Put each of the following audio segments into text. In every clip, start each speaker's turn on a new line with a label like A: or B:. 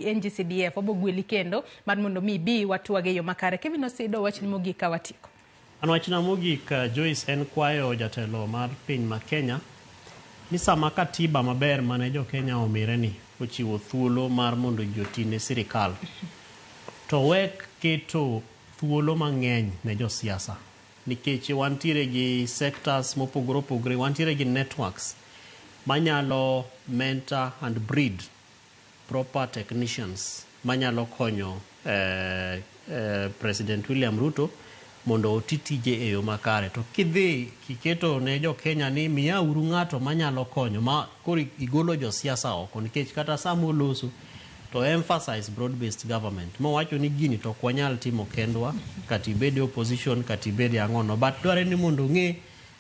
A: NGCDF wabogweli kendo mar mondo mi ibi watwag e yo makare. Kevin Osido, wachni mogik ka watieko.
B: An wachna mogik, Joyce, en kwayo jatelo mar piny ma Kenya ni sama katiba maber mane jo Kenya omire ni ochiwo thuolo mar mondo ji oti ne sirikal, to wek keto thuolo mang'eny ne josiasa, nikech wantiere gi sectors mopogore opogore, wantiere gi networks manyalo mentor and breed proper technicians manyalo konyo President William Ruto mondo oti tije e yo makare. To kidhi kiketo ne jo Kenya ni miyauru ng'ato manyalo konyo ma koro igolo josiasa oko, nikech kata sama oloso to emphasize broad based government mowacho ni gini to ok wanyal timo kendwa, kata ibed e opposition, kata ibed e ang'ono, but dwarre ni mondo ong'e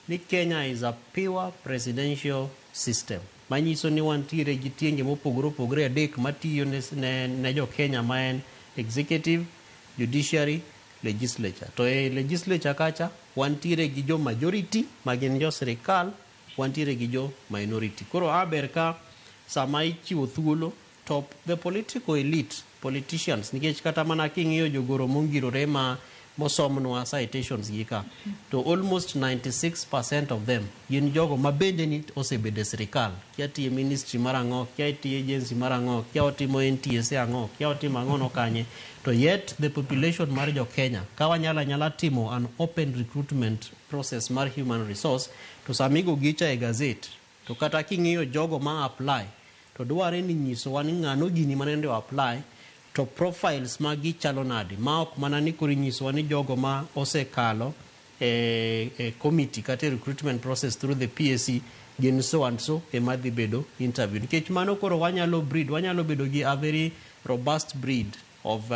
B: ni Kenya is a pure presidential system, manyiso ni wantiere gi tienge mopogore opogore adek matiyo ne jo Kenya, ma en executive, judiciary, legislature. To e legislature kacha wantiere gi jo majority ma gin jo sirikal, wantiere gi jo minority. Koro aber ka sama ichiwo thuolo to the political elite, politicians, nikech kata mana king'iyo jogoro mongirore ma mosomnwa citations gi ka, to almost 96% of them gin jogo ma bende ni osebedo e sirikal, kia tiye ministry mar ang'o, kia tiye agency mar ang'o, kia otimo NTSA ang'o, kia otimo ang'o no kanye. To yet the population mar jo Kenya, ka wanyalo anyala timo an open recruitment process mar human resource, to samigo gicha e gazette, to kata king'iyo jogo ma apply, to dware ni nyisowa ni ng'ano gini manende o apply, to profiles magi chalo nade, ma ok mana ni koro inyisowa ni jogo ma osekalo e committee kata e recruitment process through the PSC gin so and so ema dhi bedo interview, nikech mano koro wanyalo breed, wanyalo bedo gi a very robust breed of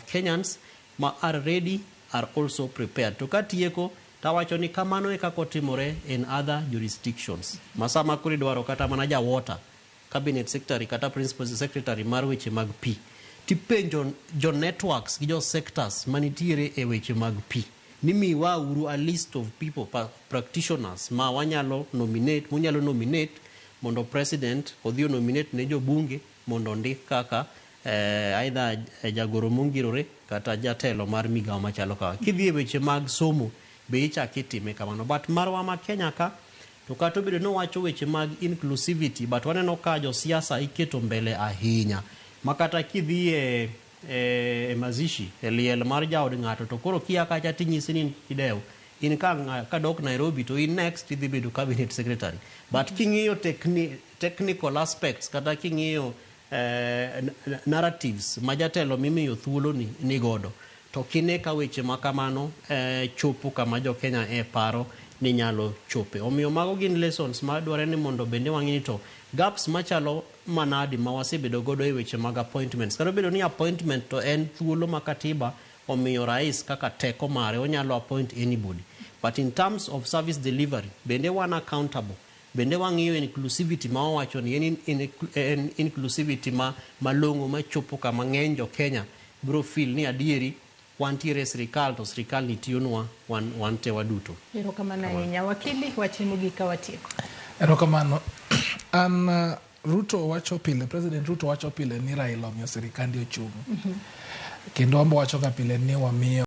B: Kenyans ma are ready, are also prepared. To katieko tawacho ni kamano e kaka otimore in other jurisdictions ma sama koro idwaro kata mana ja water cabinet secretary kata principal secretary mar weche mag pi, tipenjo jo networks gi jo sectors manitiere e weche mag pi ni miwa uru a list of people, practitioners ma wanyalo nominate, munyalo nominate mondo president odhi o nominate ne jobunge mondo ondik kaka either jagoro mongirore kata jatelo mar migawo machalo kama. Kidhi e weche mag somo be ichako itime kamano, but marwa ma Kenya ka to kata obedo ni owacho weche mag inclusivity, but waneno ka josiasa iketo mbele ahinya, ma kata kidhi e mazishi, e liel mar jaod ng'ato, to koro kia kacha tinyisi ni idew in ka kadok Nairobi to in next idhi bedo cabinet secretary. But king'iyo technical aspects kata king'iyo narratives ma jatelo mimiyo thuolo ni godo, to kine ka weche ma kamano chopo kama jo Kenya e paro ni nyalo chope. Omiyo mago gin lessons ma dwarore ni mondo bende wang'i ni to gaps machalo manadi ma wasebedo godo e weche mag appointments. Kata obedo ni appointment to en thuolo ma katiba omiyo rais kaka teko mare, onyalo appoint anybody, but in terms of service delivery, bende wan accountable? Bende wang'iyo inclusivity ma wawacho ni en inclusivity ma malong'o machopo kama ng'eny jo Kenya biro feel ni adieri wantiere e sirikal, to sirikal ni tiyonwa wan te waduto?
A: Erokamano ahinya. Wakili, wachni mogik ka watieko.
C: Erokamano. An Ruto wacho pile, President Ruto wacho pile ni Raila omiyo sirikande ochung'. Kendo wambo wacho ga pile ni wamiyo